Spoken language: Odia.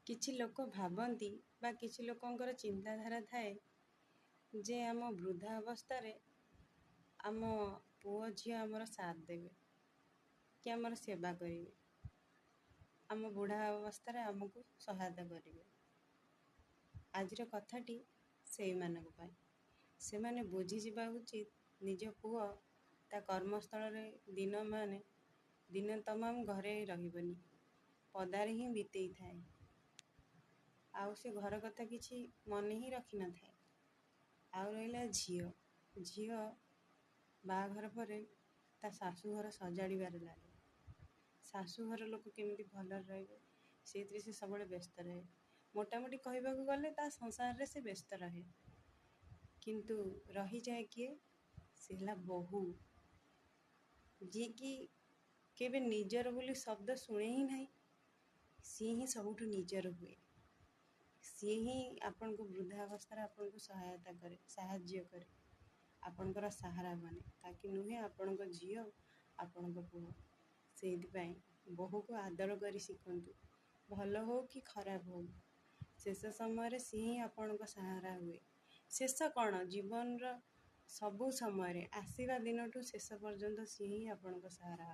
କିଛି ଲୋକ ଭାବନ୍ତି ବା କିଛି ଲୋକଙ୍କର ଚିନ୍ତାଧାରା ଥାଏ ଯେ ଆମ ବୃଦ୍ଧା ଅବସ୍ଥାରେ ଆମ ପୁଅ ଝିଅ ଆମର ସାଥ ଦେବେ କି ଆମର ସେବା କରିବେ, ଆମ ବୁଢ଼ା ଅବସ୍ଥାରେ ଆମକୁ ସହାୟତା କରିବେ। ଆଜିର କଥାଟି ସେଇମାନଙ୍କ ପାଇଁ। ସେମାନେ ବୁଝିଯିବା ଉଚିତ, ନିଜ ପୁଅ ତା କର୍ମସ୍ଥଳରେ ଦିନ ମାନେ ଦିନ ତମାମ ଘରେ ରହିବନି, ପଦାରେ ହିଁ ବିତେଇଥାଏ, ଆଉ ସେ ଘର କଥା କିଛି ମନେ ହିଁ ରଖିନଥାଏ। ଆଉ ରହିଲା ଝିଅ, ଝିଅ ବାହାଘର ପରେ ତା ଶାଶୁଘର ସଜାଡ଼ିବାରେ ଲାଗେ। ଶାଶୁଘର ଲୋକ କେମିତି ଭଲରେ ରହିବେ ସେଇଥିରେ ସେ ସବୁବେଳେ ବ୍ୟସ୍ତ ରହେ। ମୋଟାମୋଟି କହିବାକୁ ଗଲେ ତା ସଂସାରରେ ସେ ବ୍ୟସ୍ତ ରହେ। କିନ୍ତୁ ରହିଯାଏ କିଏ? ସେ ହେଲା ବୋହୂ, ଯିଏକି କେବେ ନିଜର ବୋଲି ଶବ୍ଦ ଶୁଣେ ହିଁ ନାହିଁ। ସିଏ ହିଁ ସବୁଠୁ ନିଜର ହୁଏ। ସିଏ ହିଁ ଆପଣଙ୍କୁ ବୃଦ୍ଧା ଅବସ୍ଥାରେ ଆପଣଙ୍କୁ ସହାୟତା କରେ, ସାହାଯ୍ୟ କରେ, ଆପଣଙ୍କର ସାହାରା ବନେ। ତାକି ନୁହେଁ ଆପଣଙ୍କ ଝିଅ, ଆପଣଙ୍କ ପୁଅ। ସେଇଥିପାଇଁ ବୋହୂକୁ ଆଦର କରି ଶିଖନ୍ତୁ, ଭଲ ହଉ କି ଖରାପ ହଉ, ଶେଷ ସମୟରେ ସିଏ ହିଁ ଆପଣଙ୍କ ସାହାରା ହୁଏ। ଶେଷ କ'ଣ, ଜୀବନର ସବୁ ସମୟରେ ଆସିବା ଦିନଠୁ ଶେଷ ପର୍ଯ୍ୟନ୍ତ ସିଏ ହିଁ ଆପଣଙ୍କ ସାହାରା।